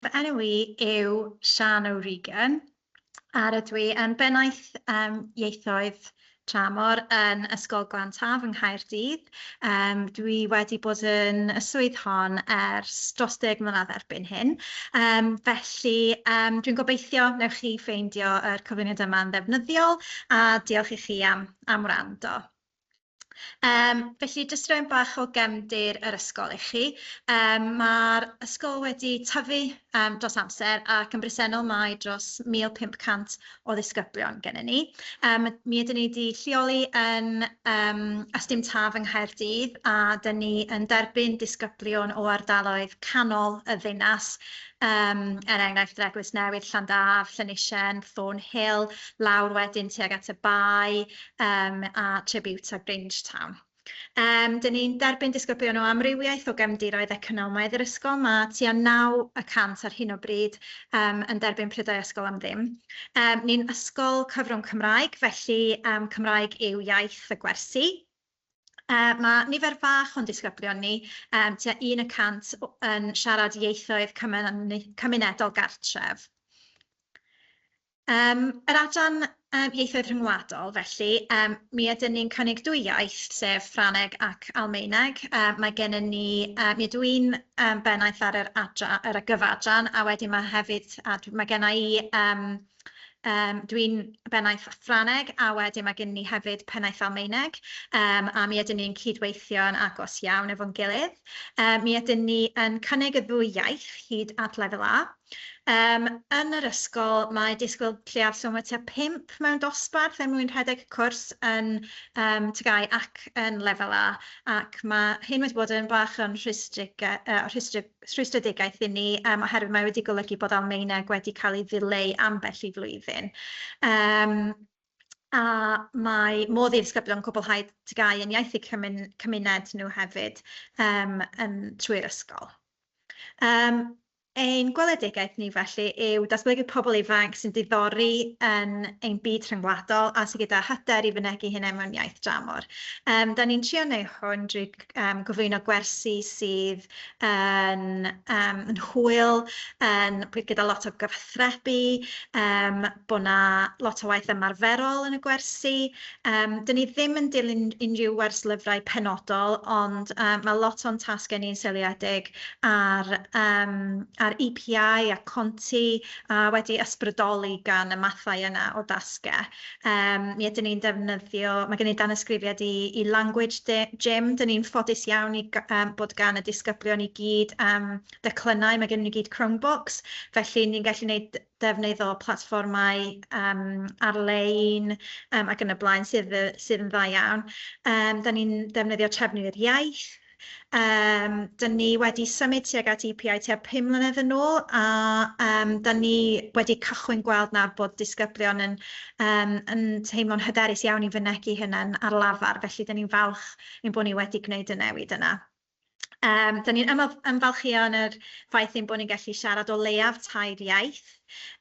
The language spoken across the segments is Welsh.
Fy enw i yw Sian O'Regan a rydw i yn bennaeth ieithoedd tramor yn Ysgol Glan Taf yng Nghaerdydd. Dwi wedi bod yn y swydd hon ers dros 10 mlynedd erbyn hyn. Felly dwi'n gobeithio wnewch chi ffeindio yr cyflwyniad yma'n ddefnyddiol a diolch i chi am wrando. Felly jyst rhoi bach o gefndir yr ysgol i chi. Ma'r ysgol wedi tyfu dros amser ac yn bresennol mae dros 1,500 o ddisgyblion gennyn ni. Mi ydyn ni wedi lleoli yn Ystum Taf yng Nghaerdydd a 'dyn ni yn derbyn disgyblion o ardaloedd canol y ddinas, er enghraifft yr Eglwys Newydd, Llandaf, Llanisien, Thornhill, lawr wedyn tuag at y Bae a Tribute a Grangetown. Dyn ni'n derbyn disgyblion o amrywiaeth o gefndiroedd economaidd yr ysgol. Mae tua 9% ar hyn o bryd yn derbyn prydau ysgol am ddim. Ni'n ysgol cyfrwng Cymraeg, felly Cymraeg yw iaith y gwersi. Mae nifer fach o'n disgyblion ni, tua 1% yn siarad ieithoedd cymunedol gartref. Yr adran ieithoedd rhyngwladol, felly, mi ydyn ni'n cynnig dwy iaith, sef Ffrangeg ac Almaeneg. Mae gennym ni, mi ydw i'n bennaeth ar yr adra, ar y gyfadran, a wedyn mae hefyd, a mae genna i, dwi'n bennaeth Ffrangeg, a wedyn mae gen ni hefyd pennaeth Almaeneg, a mi ydyn ni'n cydweithio yn agos iawn efo'n gilydd. Mi ydyn ni yn cynnig y ddwy iaith hyd at lefel A. Yn yr ysgol mae disgwyl lleiafswm o tua 5 mewn dosbarth er mwyn rhedeg y cwrs yn TGAU ac yn lefel A, ac mae hyn wedi bod yn bach yn rhwystredigaeth i ni, oherwydd mae wedi golygu bod Almaeneg wedi cael ei ddileu ambell i flwyddyn. A mae modd i ddisgyblion cwblhau TGAU yn iaith eu cymuned nhw hefyd yn trwy'r ysgol. Ein gweledigaeth ni felly yw datblygu pobl ifanc sy'n diddori yn ein byd rhyngwladol a sydd gyda hyder i fynegi hynny mewn iaith dramor. Da ni'n trio wneud hwn drwy gyflwyno gwersi sydd yn hwyl, yn, gyda lot o gyfathrebu, bod 'na lot o waith ymarferol yn y gwersi. Dyn ni ddim yn dilyn unrhyw werslyfrau penodol, ond mae lot o'n tasgau ni'n seiliedig ar EPI a Conti a wedi ysbrydoli gan y mathau yna o dasgau. Mi ydyn ni'n defnyddio, mae gen i danysgrifiad i Language Gym. Dyn ni'n ffodus iawn i bod gan y disgyblion i gyd declynau, mae gen nhw i gyd Chromebooks, felly ni'n gallu gwneud defnydd o platfformau ar-lein ac yn y blaen sydd yn dda iawn. Da ni'n defnyddio trefnwyr iaith. Dyn ni wedi symud tuag at EPI tua 5 mlynedd yn ôl a dyn ni wedi cychwyn gweld nawr bod disgyblion yn teimlo'n hyderus iawn i fynegi hynny ar lafar, felly dyn ni'n falch ein bod ni wedi gwneud y newid yna. Dyn ni'n ymfalchïo yn yr ffaith ein bod ni'n gallu siarad o leiaf 3 iaith,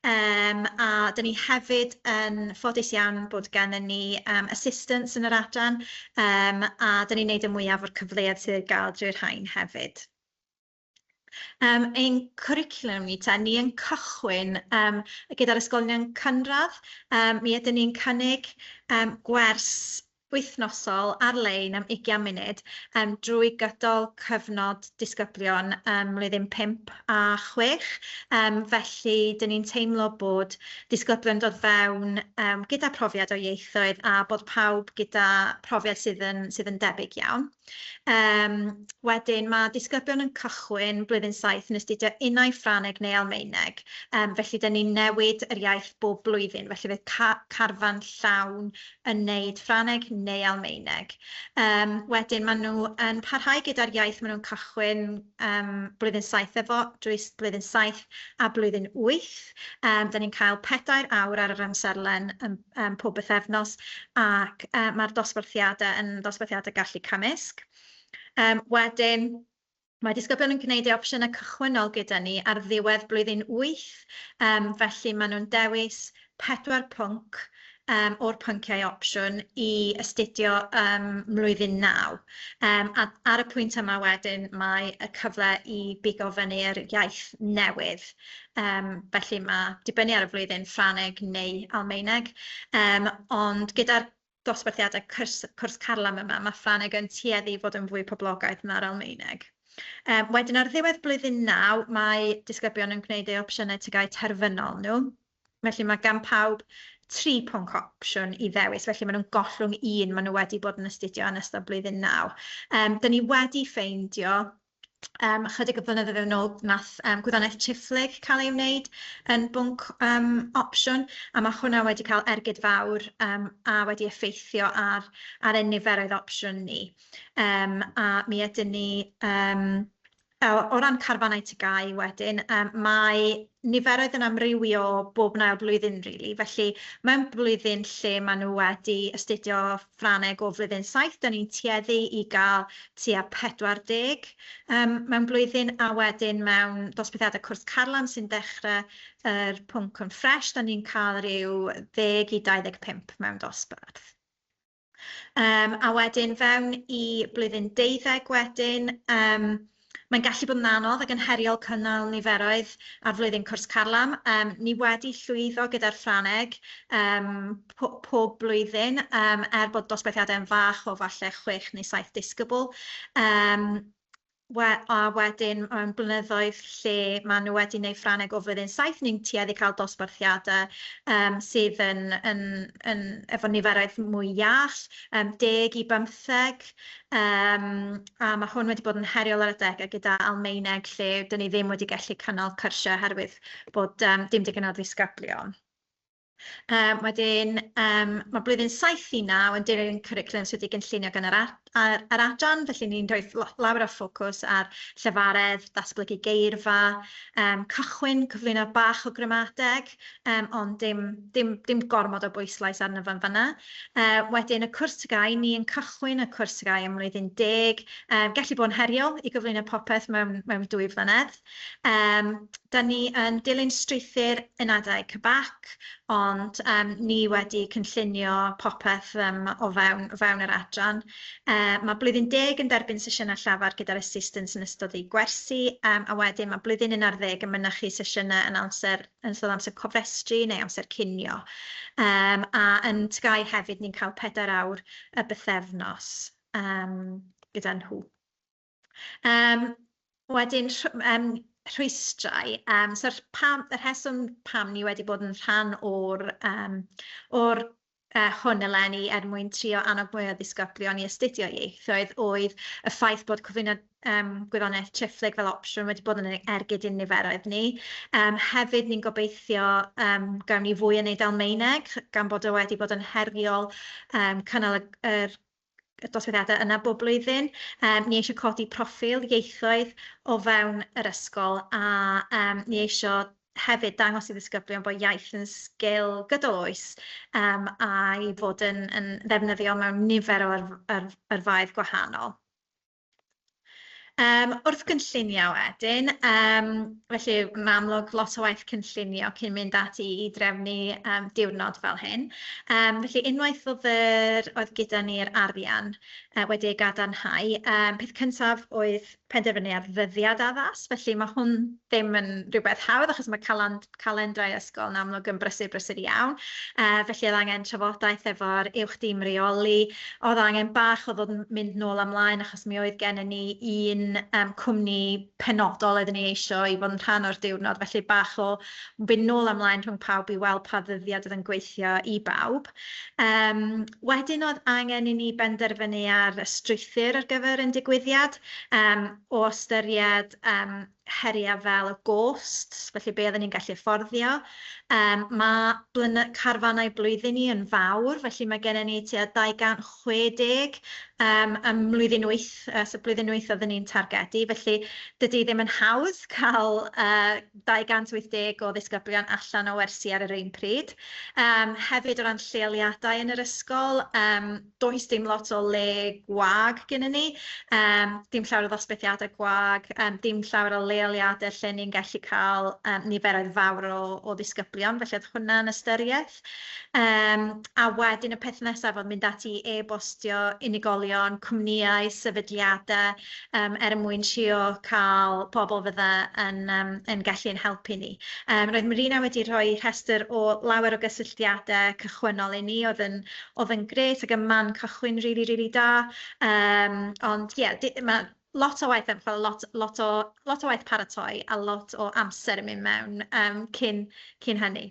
a dyn ni hefyd yn ffodus iawn bod gennym ni assistants yn yr adran, a dyn ni'n neud y mwyaf o'r cyfleoedd sydd ar gael drwy'r rhain hefyd. Ein cwricwlwm ni te, ni yn cychwyn gyda'r ysgolion cynradd. Mi ydyn ni'n cynnig gwers wythnosol ar-lein am 20 munud drwy gydol cyfnod disgyblion mlwyddyn 5 a 6. Felly, dyn ni'n teimlo bod disgyblion dod fewn gyda profiad o ieithoedd a bod pawb gyda profiad sydd yn debyg iawn. Wedyn, mae disgyblion yn cychwyn blwyddyn 7 yn astudio unai Ffrangeg neu Almaeneg. Felly, dyn ni'n newid yr iaith bob blwyddyn. Felly, fydd carfan llawn yn wneud Ffrangeg neu Almaeneg. Wedyn, maen nhw yn parhau gyda'r iaith maen nhw'n cychwyn blwyddyn 7 efo, drwy blwyddyn 7 a blwyddyn 8. Dan ni'n cael 4 awr ar yr amserlen yn pob bythefnos ac mae'r dosbarthiadau yn ddosbarthiadau gallu cymysg. Wedyn, mae disgyblion yn gwneud eu opsiynau cychwynnol gyda ni ar ddiwedd blwyddyn 8, felly maen nhw'n dewis 4 pwnc o'r pynciau opsiwn i astudio ym mlwyddyn 9. A ar y pwynt yma wedyn mae y cyfle i bigo fyny yr iaith newydd. Felly ma' dibynnu ar y flwyddyn, Ffrangeg neu Almaeneg, ond gyda'r dosbarthiadau cwrs carlam yma, ma' Ffrangeg yn tueddu i fod yn fwy poblogaidd na'r Almaeneg. Wedyn ar ddiwedd blwyddyn 9, mae disgyblion yn gwneud eu opsiynau TGAU terfynol nhw. Felly mae gan pawb 3 pwnc opsiwn i ddewis, felly maen nhw'n gollwng un maen nhw wedi bod yn astudio yn ystod blwyddyn 9. Dan ni wedi ffeindio, ychydig o flynyddoedd yn ôl, nath gwyddoniaeth triphlyg cael ei wneud yn bwnc opsiwn, a ma' hwnna wedi cael ergyd fawr a wedi effeithio ar ein niferoedd opsiwn ni. A mi ydyn ni, o ran carfannau TGAU wedyn, mae niferoedd yn amrywio bob yn ail blwyddyn rili. Felly mewn blwyddyn lle maen nhw wedi astudio Ffrangeg o flwyddyn 7, dan ni'n tueddu i gael tua 40 mewn blwyddyn, a wedyn mewn dosbarthiadau cwrs carlam sy'n dechrau yr pwnc yn ffres, dan ni'n cael rhyw 10 i 25 mewn dosbarth. A wedyn fewn i blwyddyn 12 wedyn, mae'n gallu bod yn anodd ac yn heriol cynnal niferoedd ar flwyddyn cwrs carlam. Ni wedi llwyddo gyda'r Ffrangeg pob blwyddyn, er bod dosbarthiadau yn fach o falle 6 neu 7 disgybl. A wedyn mewn blynyddoedd lle maen nhw wedi gwneud Ffrangeg o flwyddyn 7, ni'n tueddu cael dosbarthiadau sydd yn efo niferoedd mwy iach, 10 i 15. A mae hwn wedi bod yn heriol ar adegau gyda Almaeneg lle dyn ni ddim wedi gallu cynnal cyrsiau oherwydd bod dim digon o ddisgyblion. Wedyn, mae blwyddyn 7 i 9 yn dilyn cwricwlwm sydd wedi gynllunio gan yr adran, felly ni'n rhoi lawer o ffocws ar llefaredd, datblygu geirfa, cychwyn, cyflwyno bach o gramadeg, ond dim gormod o bwyslais arno fo'n fan'na. Wedyn y cwrs TGAU, ni yn cychwyn y cwrs TGAU ym mlwyddyn 10, gallu bod yn heriol i gyflwyno popeth mewn 2 flynedd. Dan ni yn dilyn strwythur unedau CBAC, ond ni wedi cynllunio popeth o fewn yr adran. Mae blwyddyn 10 yn derbyn sesiynau llafar gyda'r assistants yn ystod eu gwersi, a wedyn mae blwyddyn 11 yn mynychu sesiynau yn ystod amser cofrestru neu amser cinio. A yn TGAU hefyd ni'n cael 4 awr y bythefnos gyda nhw. Wedyn, rhwystrau, so'r y rheswm pam ni wedi bod yn rhan o'r hwn eleni er mwyn trio annog mwy o ddisgyblion i astudio ieithoedd oedd y ffaith bod cyflwyno gwyddoniaeth triphlyg fel opsiwn wedi bod yn ergyd i'n niferoedd ni. Hefyd ni'n gobeithio gawn ni fwy yn neud Almaeneg, gan bod o wedi bod yn heriol cynnal y dosbarthiadau yna bob blwyddyn. Ni eisiau codi proffil ieithoedd o fewn yr ysgol a ni eisiau hefyd dangos i ddisgyblion bod iaith yn sgil gydol oes a'i fod yn ddefnyddiol mewn nifer o yrfaoedd gwahanol. Wrth gynllunio wedyn, felly yn amlwg lot o waith cynllunio cyn mynd ati i drefnu diwrnod fel hyn. Felly unwaith oedd gyda ni'r arian wedi ei gadarnhau, peth cyntaf oedd penderfynu ar ddyddiad addas. Felly mae hwn ddim yn rhywbeth hawdd achos mae calendrau ysgol yn amlwg yn brysur, brysur iawn. Felly oedd angen trafodaeth efo'r uwch dîm reoli, oedd angen bach o ddod yn mynd nôl ymlaen achos mi oedd gennym ni un cwmni penodol oeddwn ni eisiau i fod yn rhan o'r diwrnod, felly bach o fynd nôl ymlaen rhwng pawb i weld pa ddyddiad oedd yn gweithio i bawb. Wedyn oedd angen i ni benderfynu ar y strwythur ar gyfer ein digwyddiad, o ystyried heriau fel y gost, felly be oedden ni'n gallu fforddio. Mae carfannau blwyddyn ni yn fawr, felly mae gennym ni tua 260 ym mlwyddyn 8, so blwyddyn 8 oedden ni'n targedu, felly dydy ddim yn hawdd cael 280 o ddisgyblion allan o wersi ar yr un pryd. Hefyd o ran lleoliadau yn yr ysgol, does dim lot o le gwag gennym ni, dim llawer o ddosbarthiadau gwag, dim llawer o leoliadau lle ni'n gallu cael niferoedd fawr o ddisgyblion, felly oedd hwnna'n ystyriaeth. A wedyn y peth nesaf oedd mynd ati i e-bostio unigolion, cwmnïau, sefydliadau, er mwyn trio cael pobl fydde yn gallu ein helpu ni. Roedd Marina wedi rhoi rhestr o lawer o gysylltiadau cychwynnol i ni, oedd yn grêt ac yn man cychwyn rili, rili da. Ond ie, mae lot o waith ymchwil, lot o waith paratoi a lot o amser yn mynd mewn cyn hynny.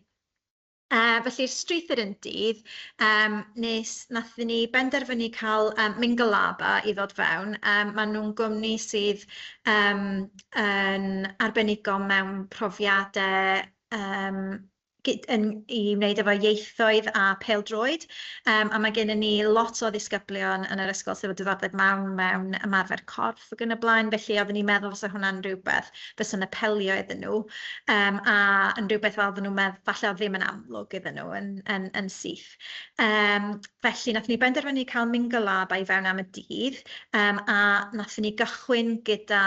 Felly'r strwythur yn dydd, wnaethon ni benderfynu cael Mingalaba i ddod fewn. Maen nhw'n gwmni sydd yn arbenigo mewn profiadau yn, i wneud efo ieithoedd a pêl-droed. A mae gennym ni lot o ddisgyblion yn yr ysgol sydd efo diddordeb mawr mewn ymarfer corff ac yn y blaen, felly oeddwn i'n meddwl fysa hwnna'n rhywbeth fysa'n apelio iddyn nhw, a yn rhywbeth fel oedden nhw'n meddwl falle oedd ddim yn amlwg iddyn nhw yn syth. Felly wnaethon ni benderfynu cael Mingalaba i fewn am y dydd, a wnaethon ni gychwyn gyda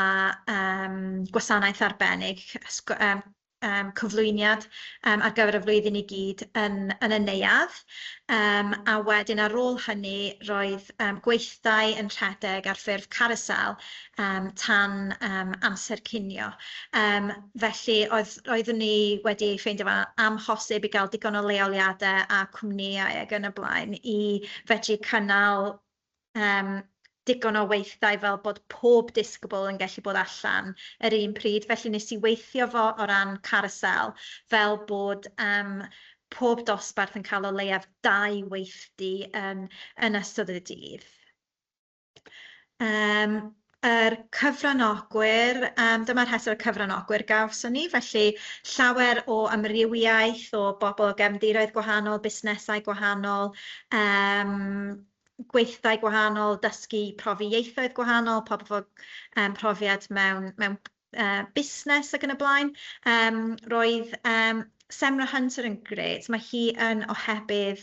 gwasanaeth arbennig, cyflwyniad ar gyfer y flwyddyn i gyd yn y neuadd. A wedyn ar ôl hynny roedd gweithdai yn rhedeg ar ffurf carousel tan amser cinio. Felly oeddwn ni wedi ffeindio fo amhosib i gael digon o leoliadau a cwmnïau ac yn y blaen i fedru cynnal digon o weithdai fel bod pob disgybl yn gallu bod allan yr un pryd. Felly wnes i weithio fo o ran carousel fel bod pob dosbarth yn cael o leiaf dau weithdy yn ystod y dydd. Yr cyfranogwyr, dyma'r rhestr o cyfranogwyr gawson ni, felly llawer o amrywiaeth o bobl o gefndiroedd gwahanol, busnesau gwahanol, gweithdai gwahanol, dysgu profi ieithoedd gwahanol, pobl efo profiad mewn busnes ac yn y blaen. Roedd Semra Hunter yn grêt, mae hi yn ohebydd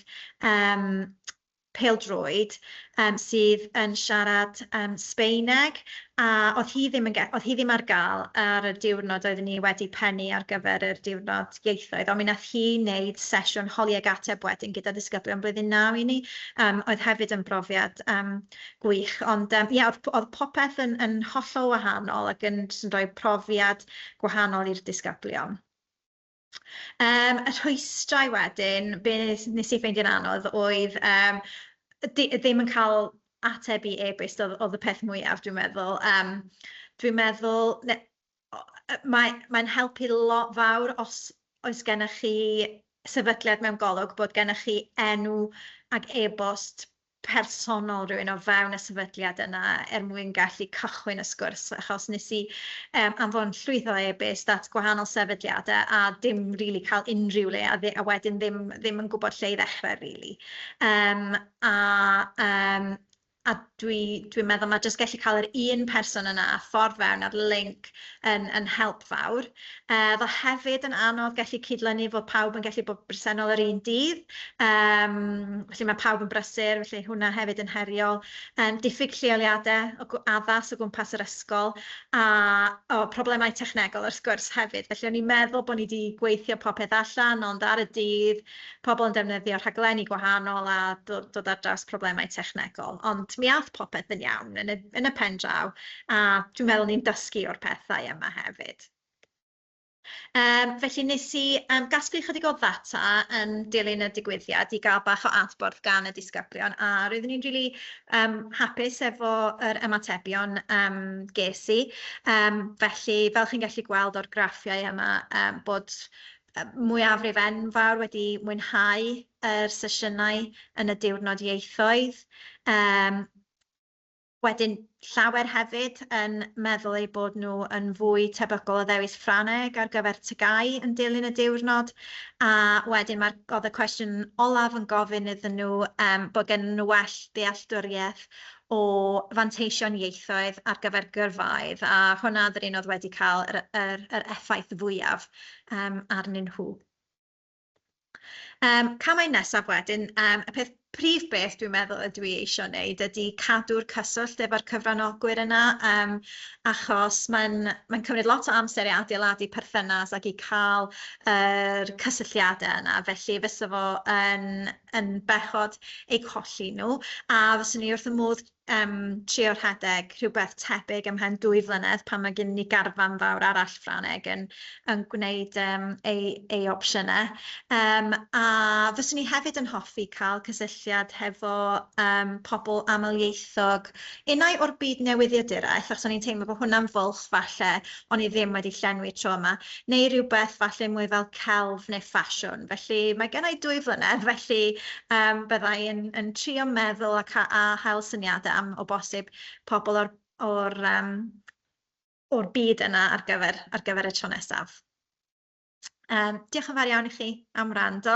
pêl-droed sydd yn siarad Sbaeneg, a oedd hi ddim ar gael ar y diwrnod oeddwn ni wedi pennu ar gyfer yr diwrnod ieithoedd, ond mi wnaeth hi wneud sesiwn holi ag ateb wedyn gyda disgyblion blwyddyn 9 i ni, oedd hefyd yn brofiad gwych. Ond ie, oedd popeth yn hollol wahanol ac yn rhoi profiad gwahanol i'r disgyblion. Y rhwystrau wedyn, be nes i ffeindio'n anodd oedd ddim yn cael ateb i e-byst oedd y peth mwyaf, dwi'n meddwl. Dwi'n meddwl mae'n helpu lot fawr os oes gennych chi sefydliad mewn golwg bod gennych chi enw ac e-bost personol rhywun o fewn y sefydliad yna er mwyn gallu cychwyn y sgwrs, achos nes i anfon llwyth o e-byst at gwahanol sefydliadau a dim rili cael unrhyw le a wedyn ddim yn gwybod lle i ddechrau rili. A dwi'n meddwl mae jyst gallu cael yr un person yna a ffordd fewn ar link yn help fawr. Oedd o hefyd yn anodd gallu cydlynu fod pawb yn gallu bod bresennol yr un dydd. Felly mae pawb yn brysur, felly hwnna hefyd yn heriol. Diffyg lleoliadau addas o gwmpas yr ysgol a problemau technegol wrth gwrs hefyd. Felly o'n i'n meddwl bod ni wedi gweithio popeth allan, ond ar y dydd, pobl yn defnyddio rhaglenni gwahanol a dod ar draws problemau technegol. Ond mi aeth popeth yn iawn yn y pen draw, a dwi'n meddwl ni'n dysgu o'r pethau yma hefyd. Felly nes i gasglu chydig o ddata yn dilyn y digwyddiad i gael bach o adborth gan y disgyblion, a roeddwn i'n rili hapus efo yr ymatebion ges i. Felly, fel chi'n gallu gweld o'r graffiau yma, bod mwyafrif enfawr wedi mwynhau yr sesiynau yn y diwrnod ieithoedd. Wedyn llawer hefyd yn meddwl eu bod nhw yn fwy tebygol o ddewis Ffrangeg ar gyfer TGAU yn dilyn y diwrnod. A wedyn oedd y cwestiwn olaf yn gofyn iddyn nhw bod gen nhw well dealltwriaeth o fanteision ieithoedd ar gyfer gyrfaoedd, a hwnna oedd yr un oedd wedi cael yr effaith fwyaf arnyn nhw. Camau nesaf wedyn, y peth Prif beth dwi'n meddwl ydw i eisiau wneud ydy cadw'r cyswllt efo'r cyfranogwyr yna, achos mae'n cymryd lot o amser i adeiladu perthynas ac i cael yr cysylltiadau yna, felly fysa fo yn bechod eu colli nhw, a fyswn i wrth fy modd trio rhedeg rhywbeth tebyg ymhen 2 flynedd pan mae gen ni garfan fawr arall Ffrangeg yn gwneud ei opsiynau. A fyswn i hefyd yn hoffi cael cysylltiad hefo pobl amlieithog, unai o'r byd newyddiaduraeth, achos o'n i'n teimlo bod hwnna'n fwlch falle o'n i ddim wedi llenwi tro yma, neu rhywbeth falle mwy fel celf neu ffasiwn. Felly mae gen i 2 flynedd, felly bydda i yn trio meddwl a hel syniadau am o bosib pobl o'r byd yna ar gyfer y tro nesaf. Diolch yn fawr iawn i chi am wrando.